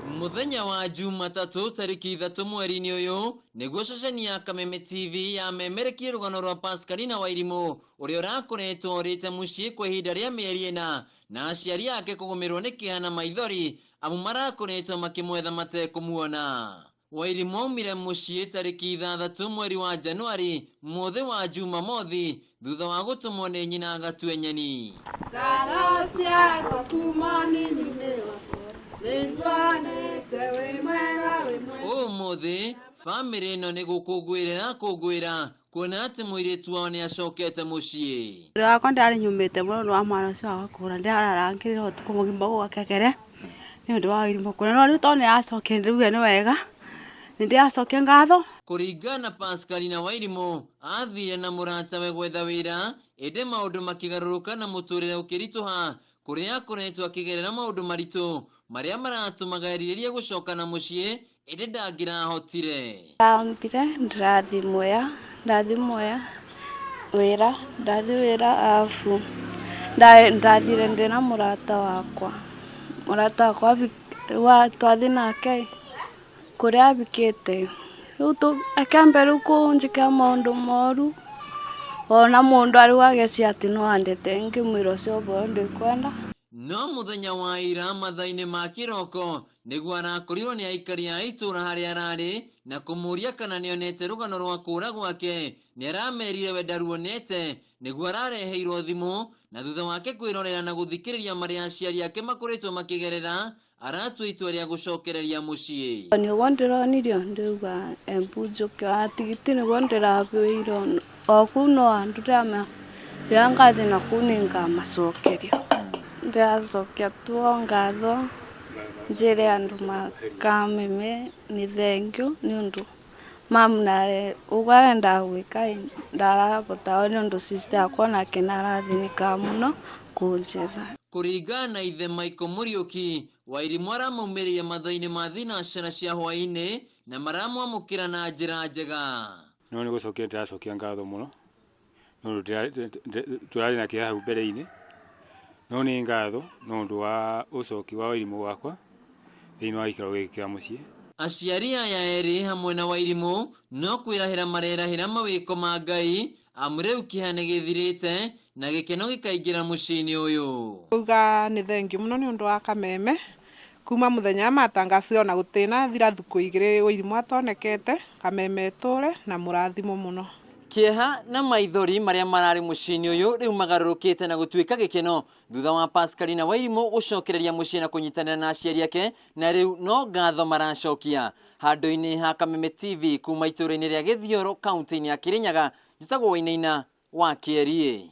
Mũthenya wa Jumatatũ tarĩki 3 mweri-inĩ ũyũ nĩguo ceceni ya Kameme TV yamemerekie rũgano rwa Pascalina Wairimũ ũrĩa ũrakoretwo orĩte mũciĩ kwa ihinda rĩa mĩeri 4 na aciari ake kũgũmĩrwo nĩ kĩeha na maithori amu marakoretwo makĩmwetha matekũmuona. Wairimũ aumire mũciĩ tarĩki 6 mweri wa Januari mũthĩ wa Jumamothi thutha wa gũtũmwo nĩ nyina agatue nyeni. Ngatho ciakwa kuma nini-inĩ wakwa nĩnguonete wĩ mwega wĩ mwega. Ũmũthĩ bamĩrĩ ĩno nĩ gũkũngũĩra ĩrakũngũĩra kuona atĩ mũirĩtu wao nĩ acokete mũciĩ. Wĩra wakwa ndarĩ nyũmĩte mũno nĩ wa mwana ũcio wakwa kũra ndĩrararangĩrĩra ũtukũ mũgima gũgakekere nĩ ũndũ wa Wairimũ kũra no rĩu tondũ nĩ acokire ndĩrauga nĩ wega nĩ ndĩracokia ngatho. Kũringana na Pascalina Wairimũ athire na mũratawe gwetha wĩra ĩndĩ maũndũ makĩgarũrũka na mũtũrĩre ũkĩritũha kũrĩa akoretwo akĩgerera maũndũ maritũ marĩa maratũmaga erirĩrie gũcoka na mũciĩ ĩndĩ ndangĩrahotire. Ndambire ndĩrathiĩ Mwea, ndathiĩ Mwea wĩra, ndathiĩ wĩra arabu ndathire ndĩna mũrata wakwa, mũrata wakwa twathiĩ nake kũrĩa abikĩte rĩu akĩambia rĩu kũnjĩkĩra maũndũ moru ona mũndũ rĩu ageciria atĩ no andete ngĩmwĩra ũcio ũhoro ndikwenda. No mũthenya wa ira mathaa-inĩ ma kĩroko nĩguo arakorirwo nĩ aikari a itũũra harĩa ararĩ na kũmũria kana nĩonete rũgano rwa kũra gwake nĩ aramerire we ndaruonete nĩguo arareheirwo thimũ na thutha wake kwĩrorera na gũthikĩrĩria marĩa aciari ake makoretwo makĩgerera aratua itua rĩa gũcokereria mũciĩ. Nĩguo ndĩronirio ndĩrauga embu njũke ona tigiti nĩguo ndĩragũrĩirwo o kũu no andũ ndĩramera rĩrĩa ngathiĩ na kũu nĩngamacokeria. Ndĩracokia tu o ngatho njĩre andũ makameme nĩ thengiũ nĩ ũndũ mamu nare ũguo arendaga gwĩka ndarahota nĩ ũndũ sister yakwa onake nĩarathĩnĩkaga mũno kũnjetha. Kũringana na ithe Michael Mũriũki Wairimũ aramaumĩrĩire mathaa-inĩ ma thinacara cia hwaĩ-inĩ na maramwamũkĩra na njĩra njega. No nĩ gũcokia ndĩracokia ngatho mũno nĩ ũndũ tũrarĩ na kĩeha hau mbere-inĩ no nĩ ngatho nĩ ũndũ wa ũcoki wa Wairimũ wakwa thĩinĩ wa gĩikaro gĩkĩ kĩa mũciĩ. Aciari aya erĩ hamwe na Wairimũ no kwĩrahĩra marerahĩra mawĩko ma Ngai amu rĩu kĩeha nĩ gĩthirĩte na gĩkeno gĩkaingĩra mũciĩ-inĩ ũyũ. Uga nĩ thengiũ mũno nĩ ũndũ wa Kameme kuma mũthenya matangacire ona gũtĩna thira thukũ 2 Wairimũ atonekete Kameme ĩtũre na mũrathimo mũno. Kĩeha na maithori marĩa mararĩ mũciĩ-inĩ ũyũ rĩu magarũrũkĩte na gũtuĩka gĩkeno thutha wa Pascalina Wairimũ gũcokereria mũciĩ na kũnyitanĩra na aciari ake na rĩu no ngatho maracokia. Handũ-inĩ ha Kameme TV kuma itũũra-inĩ rĩa Gĩthioro kaunti-inĩ ya Kĩrĩnyaga, njĩtagwo Wainaina wa Kĩeriĩ.